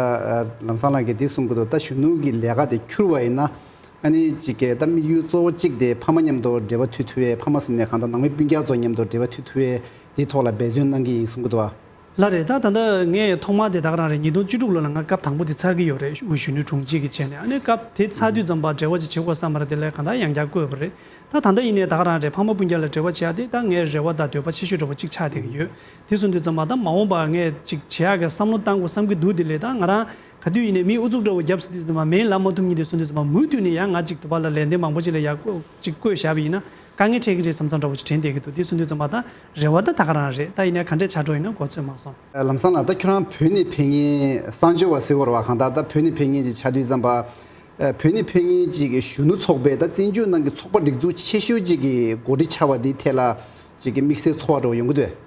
ལམ་སང་ལགས་ཀྱིས་འདི་གསུང་གི་འདུག་ད་གཞོན་ནུ་གི་ལས་ཀ་དེ་འཁྱུར་བ་ཡིན་ན། ཨ་ནི་ཅིག་གི་ད་དམིགས་ཡུལ་གཙོ་བོ་གཅིག་དེ་ཕ་མ་མཉམ་དུ་འབྲེལ་བ་མཐུད་ཐུབ་པའི། ཕ་མ་ཟེར་ནས་གང་ལྟར་ནང་མི་སྤུན་ཀྱག་ཚོ་མཉམ་དུ་འབྲེལ་བ་མཐུད་ཐུབ་པའི་དེའི་ཐོག་ལ་འབད་བརྩོན་གནང་གི་ཡིན་གསུང་གི་འདུག་བ། ལགས་རེད། ད་ད་ལྟ་ངས་ཐོག་མར་དེ་ད་ག་རང་རེད། ཉིས་སྟོང་བཅུ་དྲུག་ལོ་ལ་ང་སྐབས་དང་པོ་དེ་ཚར་གྱི་ཡོད་རེད། དབུས་གཞོན་ནུའི་དྲུང་ཆེ་གི་བྱས་ནས། ཨ་ནི་སྐབས་དེ་ཚར་དུས་ཙམ་པ་འབྲེལ་བ་ཅིག་བྱེད་དགོས་བསམ་པ་རེད། དེ་ལས་གང་ལྟར་ཡང་བསྐྱར་བསྐོས་པ་རེད། ད་ད་ལྟ་ཡིན་ནའི་ད་ག་རང་རེད། ཕ་མ་སྤུན་ཀྱག་ལ་འབྲེལ་བ་བྱེད་ཡ་དེ་ད་ངའི་རེ་བ་དང་འདོད་པ་ཆེ་ཤོས་འདྲ་བོ་གཅིག་ཆགས་བསྡད་ཀྱི་ཡོད། དེ་སོང་དུས་ཙམ་པ་ད་མ་འོངས་པ་ངས་ཅིག་བྱེད་ཡག་གི་བསམ་བློ་བཏང་དགོས་བསམ་གྱི་འདུག་དེ་ལས་ད་ང་རང་ག་དུས་ཡིན་ནའི་མིའི་ཨུ་ཚུགས་འདྲ་བོ་བརྒྱབ་ཟེར་དུས་ཙམ་པ་མེད་ལབ་མ་ཐུབ་མཁན་དེ་སོང་དུས་ཙམ་པ། མུ་མཐུད་ནས་ཡང་ང་ཅིག་དེ་པ་ལ་ལན་འདེབས་མང་པོ་ཅིག་ལ་ཡ་བསྐོ་ཅིག་བསྐོས་བཞག་པ་ཡིན་ན་དཀའ་ངལ་འཕྲད་ཀྱི་རེད་བསམ་བསམ་འདྲ་བོ་ཅིག་དྲན་བསྡད་ཀྱི་འདུག་དེ་སོང་དུས་ཙམ་པ་ད་རེ་བ་ད་ད་ག་རང་རེད། ད་ཡིན་ནའི་ག་འདྲས་ཆགས་འགྲོ་ཡིན་ན་མགོ་ཚོད་མ་སོང་། ལམ་སང་ལགས། ད་ཁྱོད་རང་བོད་ནས་ཕེབས་མཁན་གསང་སྤྱོད་པ་ཟེར་བ་རེད་པ། གང་ལྟར་ད་བོད་ནས་ཕེབས་མཁན་ཅིག་ཆགས་དུས་ཙམ་པ། ཨ་བོད་ནས་ཕེབས་མཁན་ཅིག་གཞོན་ནུ་ཚོགས་པའི་ད་བཙན་བྱོལ་ནང་གི་ཚོགས་པ་སྒྲིག་འཛུགས་ཆེ་ཤོས་ཅིག་གི་འགོ་ཁྲིད་ཆགས་པ་འདིའི་ཐད་ལ་ཅིག་གི་དམིགས་བསལ་ཚོར་བ་འདྲ་བོ་ཡོང་གི་འདུག་གས།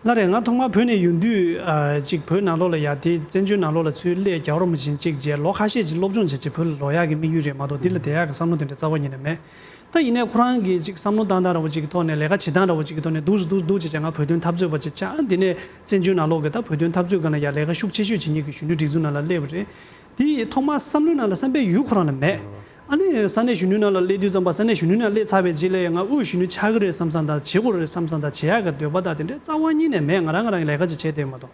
ལགས་རེད། ང་ཐོག་མར་བོད་ནས་ཡོང་དུས་ཨ་ཅིག་བོད་ནང་ལོགས་ལ་ཡ་དེ་བཙན་བྱོལ་ནང་ལོགས་ལ་ཚུར་སླེབས་རྒྱལ་བ་རིན་པོ་ཆེ་མཇལ་རྗེས་ལོ་ཁ་ཤས་ཅིག་སློབ་སྦྱོང་བྱས་རྗེས་བོད་ལ་ལོག་ཡག་གི་དམིགས་ཡུལ་རེད་མ་གཏོགས་འདི་ལ་བསྡད་ཡག་གི་བསམ་བློ་དེ་འདྲ་རྩ་བ་ཉིད་ནས་མེད། ད་ཡིན་ནའི་ཁོ་རང་གི་ཅིག་བསམ་བློ་བཏང་སྟངས་འདྲ་བོ་ཅིག་གི་ཐོག་ནས། ལས་ཀ་བྱེད་སྟངས་འདྲ་བོ་ཅིག་གི་ཐོག་ནས་འདུག་སེ་འདུག་སེ་འདུག་བྱས་བྱས་ང་བོད་དོན་འཐབ་རྩོད་པ་ཅིག་ཆགས། འདི་ནས་བཙན་བྱོལ་ནང་ལོགས་ཀྱི་ད་བོད་དོན་འཐབ་རྩོད་སྒང་ལ་ཡ་ལས་ཀ་ཤུགས་ཆེ་ཤོས་བྱེད་མཁན་གྱི་གཞོན་ནུ་སྒྲིག་འཛུགས་ནང་ལ་སླེབས་པ་རེད། དེ་ཡི་ཐོག་མར་བསམ་བློའི་ནང་ལ་བསམ་པའི་ཡུལ་ཁོ་རང་ལ་མེད། ཨ་ནི་ས་གནས་གཞོན་ནུའི་ནང་ལ་སླེབས་དུས་ཙམ་པ། ས་གནས་གཞོན་ནུའི་ནང་སླེབས་ཚར་བའི་རྗེས་ལ་ཡང་ང་དབུས་གཞོན་ནུ་ཆགས་ཀྱི་རེད་བསམ་བསམ་དང་། བྱེད་དགོས་རེད་བསམ་བསམ་དང་། བྱེད་ཡག་གི་འདོད་པ་དང་དེ་འདྲའི་རྩ་བ་ཉིད་ནས་མེད། ང་རང་ང་རང་གི་ལས་ཀ་ཅིག་བྱས་བསྡད་མ་གཏོགས།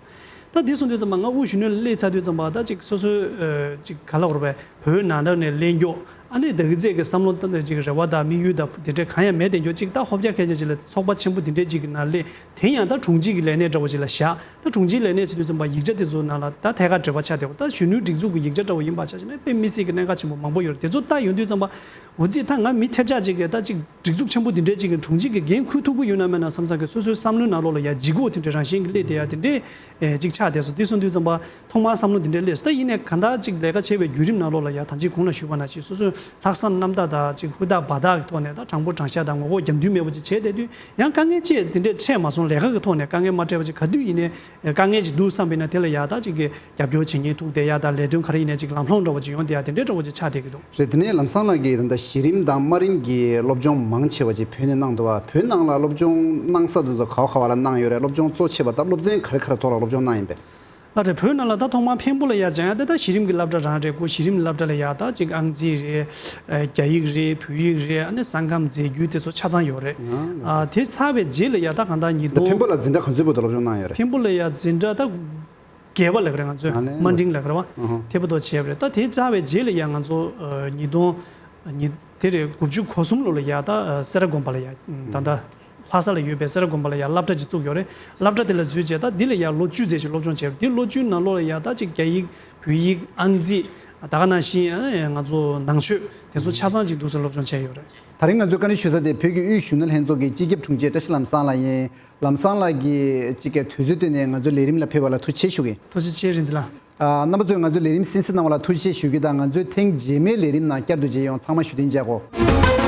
ད་དེ་སོང་དུས་ཙམ་པ་ང་དབུས་གཞོན་ནུ་ལ་སླེབས་ཚར་དུས་ཙམ་པ་ད་ཅིག་སོ་སོའི་ཨ་ཅིག་ག་ལབ་དགོས་རེད་པས། བོད་ནང་ལོགས་ནས་གླེང་རྒྱུ། ཨ་ནི་ད་གི་ཚད་ཀྱི་བསམ་བློ་ད་ཅིག་རེ་བ་དང་དམིགས་ཡུལ་དང་དེ་འདྲ་གང་ཡང་མེད་བསྡད་རྒྱུ་ཅིག་ད་ཧོབ་རྒྱག་ཁད་ཅིག་ལ་ཚོགས་པ་ཆེན་པོ་དེ་འདྲའི་ཅིག་གི་ནང་སླེབས། དེ་ཡང་ད་དྲུང་ཆེ་གི་ལས་གནས་འདྲ་བོ་ཅིག་ལ་བཞག་ད་དྲུང་ཆེའི་ལས་གནས་ཟེར་དུས་ཙམ་པ་ཡིག་ཆ་དེ་ཚོ་ནང་ལ་ད་ཐད་ཀར་འབྲེལ་བ་ཆགས་བསྡད་ཡོད། ད་གཞོན་ནུའི་སྒྲིག་འཛུགས་ཀྱི་ཡིག་ཆ་འདྲ་བོ་ཡིན་པ་ཆ་བཞག་ན་དཔེ་མི་སྲིད་ཀྱི་གནད་འགག་ཆེན་པོ་མང་པོ་ཡོད་རེད། དེ་ཚོ་ལྟ་ཡོང་དུས་ཙམ་པ། འོ་ཙི་ད་ང་མི་ཐེབས་ཆག་ཅིག་གིས་ད་ཅིག་སྒྲིག་འཛུགས་ཆེན་པོ་འདི་འདྲའི་ཅིག་གི་དྲུང་ཆེ་གི་འགན་འཁུར་ཐུབ་ཀྱི་ཡོད་ན་མེད་ན་བསམ་ཚང་གི་སོ་སོའི་བསམ་བློའི་ནང་ལོགས་ལ་ཡ་ལྗིད་ཁོག་དེ་འདྲའི་རང་བཞིན་གྱིས་སླེབས་བསྡད་ཡ་དེ་འདྲའི་ཨེ་ཅིག་ཆགས་བསྡད་སོང་། དེ་སོང་དུས་ཙམ་པ་ཐོག་མར་བསམ་བློ་འདི་འདྲའི་སླེབས་སོང་། ད་ཡིན་ནའི་གང་ལྟར་ཅིག་ལས་ཀ་བྱེད་པའི་བརྒྱུད་རིམ་ནང་ལོགས་ལ་ཡ་ད་ཅིག་གོང་ལ་ཞུས་པ་ནང་བཞིན་སོ་སོའི་ལྷག་བསམ་རྣམ་དག་དང་ཅིག་ཧུར་ཐག་འབད་ཐག་གི་ཐོག་ནས་ད་དྲང་པོ་དྲང་བཞག་དང་ངོ་ལྐོག་རྒྱབ་མདུན་མེད་པོ་ཅིག་བྱས་བསྡད་དུས་ཡང་དཀའ་ངལ་ཅིག་དེ་འདྲའི་འཕྲད་མ་སོང་། ལས་ཀ་གི་ཐོག་ནས་དཀའ་ངལ་མ་འཕྲད་པ་ཅིག་ག་དུས་ཡིན་ནའི་དཀའ་ངལ་ཅིག་འདུག་བསམ་པ་ཡིན་ན་དེ་ལ་ཡ་ད་ཅིག་གི་རྒྱབ་སྐྱོར་བྱེད་མཁན་ཐུག་བསྡད་ཡ་དང་ལས་དོན་ག་རེ་ཡིན་ནའི་ཅིག་ལམ་ལྷོང་འདྲ་བོ་ཅིག་ཡོང་བསྡད་ཡ་དེ་འདྲའི་འདྲ་བོ་ཅིག་ཆགས་བསྡད་ཀྱི་འདུག་རེད། དེ་ནས་ལམ་སང་ལགས་ཀྱིས་ད་ལྟ་གཞི་རིམ་དང་དམའ་རིམ་གྱི་སློབ་སྦྱོང་མང་ཆེ་བ་ཅིག་བོད་ནས་གནང་འདུག་བ། བོད་ནང་ལ་སློབ་སྦྱོང་གནང་ས་དེ་ཚོ་ག་བ་ག་བ་ལ་གནང་ཡོད་རེད། སློབ་སྦྱོང་གཙོ་ཆེ་བ་ད་སློབ་ཚན་ག་རེ་ག་རེ་ཐོག་ལ་སློབ་སྦྱོང་གནང་ཡིན་པས། ལགས་རེད། བོད་ནང་ལ་ད་ཐོག་མར་འཕན་པོ་ལ་ཡ་སྦྱང་ཡ་དེ་ད་གཞི་རིམ་གྱི་སློབ་གྲྭ་རང་རེད། ཁོ་གཞི་རིམ་སློབ་གྲྭ་ལ་ཡ་ད་ཅིག་ཨང་རྩིས་རེད། ཨ་རྒྱ་ཡིག་རེད། བོད་ཡིག་རེད། ཨ་ནི་ས་ཁམས་རྫས་འགྱུར་དེ་ཚོ་ཆ་ཚང་ཡོད་རེད། ཨ་དེ་ཚར་བའི་རྗེས་ལ་ཡ་ད་གང་ལྟར་ཉིས་ད་སྟོང་འཕན་པོ་ལ་འཛིན་གྲྭ་ག་ཚོད་བར་དུ་སློབ་སྦྱོང་གནང་ཡོད་རེད། འཕན་པོ་ལ་ཡ་འཛིན་གྲྭ་ད་བརྒྱད་པ་ལབ་ཀྱི་རེད། ང་ཚོས་ཨ་ནི་མ་འགྲིང་ལབ་ཀྱི་རེད་བ། ཨ་ཧ། དེ་བར་དུ་བྱས་པ་རེད། ད་དེ་ཚར་བའི་རྗེས་ལ་ཡ་ང་ཚོ་ཨ་ཉིས་སྟོང་ཉི་དེ་རེད། དགུ་བཅུ་གོ་གསུམ་ལོ་ལ་ཡ་ད་ཨ་སེ་ར་དགོན་པ་ལ་ཡ་ད་ལྟ་ལྷ་ས་ལ་ཡོད་པའི་སེ་ར་དགོན་པ་ལ་ཡ་སློབ་གྲྭ་ཅིག་བཙུགས་ཡོད་རེད། སློབ་གྲྭ་དེ་ལ་འཛུལ་རྗེས་ད་འདི་ལ་ཡ་ལོ་བཅུ་ཙམ་ཞིག་སློབ་སྦྱོང་བྱས། འདི་ལོ་བཅུའི་ནང་ལོགས་ལ་ཡ་ད་ཅིག་རྒྱ་ཡིག་བོད་ཡིག་ཨང་རྩིས་ད་ག་ནང་བཞིན་ཨ་ང་ཚོ་ནང་ཆོས་དེ་ཚོ་ཆ་ཚང་ཅིག་འདུག་སེ་སློབ་སྦྱོང་བྱས་ཡོད་རེད། ད་རིང་ང་ཚོས་བཀའ་འདྲི་ཞུ་ས་དེ་བོད་ཀྱི་དབུས་གཞོན་ནུ་ལྷན་ཚོགས་ཀྱི་སྤྱི་ཁྱབ་དྲུང་ཆེ་བཀྲ་ཤིས་ལམ་བཟང་ལགས་ཡིན། ལམ་བཟང་ལགས་ཀྱིས་གཅིག་གི་དུས་ཚོད་བཏོན་ནས་ང་ཚོའི་ལས་རིམ་ལ་ཕེབས་པ་ལ་ཐུགས་རྗེ་ཆེ་ཞུ་གི་ཡིན། ཐུགས་རྗེ་ཆེ་རིན་འཛིན་ལགས། ཨ་རྣམ་པ་ཚོས་ང་ཚོའི་ལས་རིམ་གསན་གཟིགས་གནང་བ་ལ་ཐུགས་རྗེ་ཆེ་ཞུ་རྒྱུ་དང་། ང་ཚོའི་ཐེངས་རྗེས་མའི་ལས་རིམ་ནང་བསྐྱར་དུ་མཇལ་ཡོང་། ཚང་མ་བཞུགས་གདན་འཇགས་གོ།